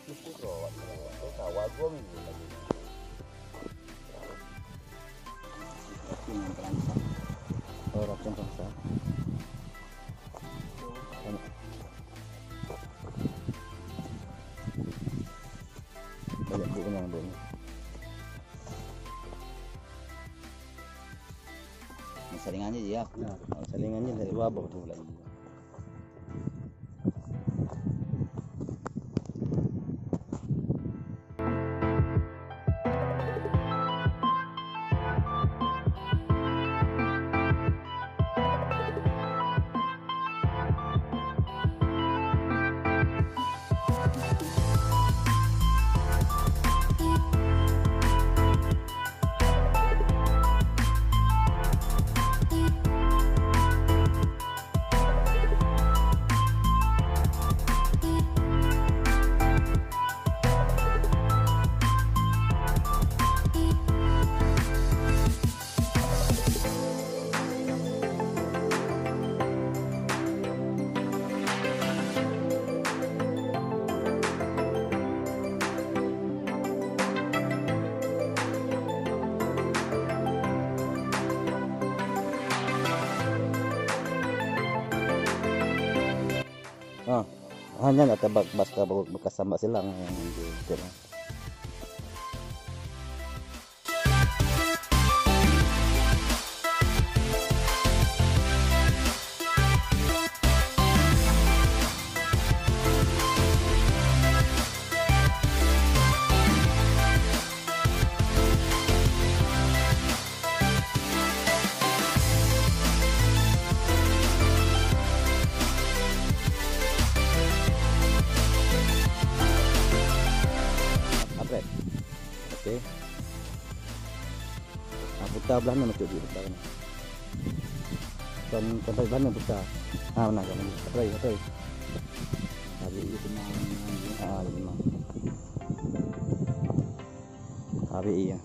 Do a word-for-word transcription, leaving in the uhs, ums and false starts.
Oh, racun perangsang. Banyak. Banyak bu kenyang bu ni. Saringan je ya. Nah, saringan je dari luar bawah tu lagi. Ah, hanya nak tabak basta bekas sambak silang yang. Apreh. Okey. Ah, puta blah ni macam tu, puta ni. Kon, kon blah ni puta. Ah, benar, benar. Apreh, apreh. Habis itu kena. Ah, lima. Habis iya.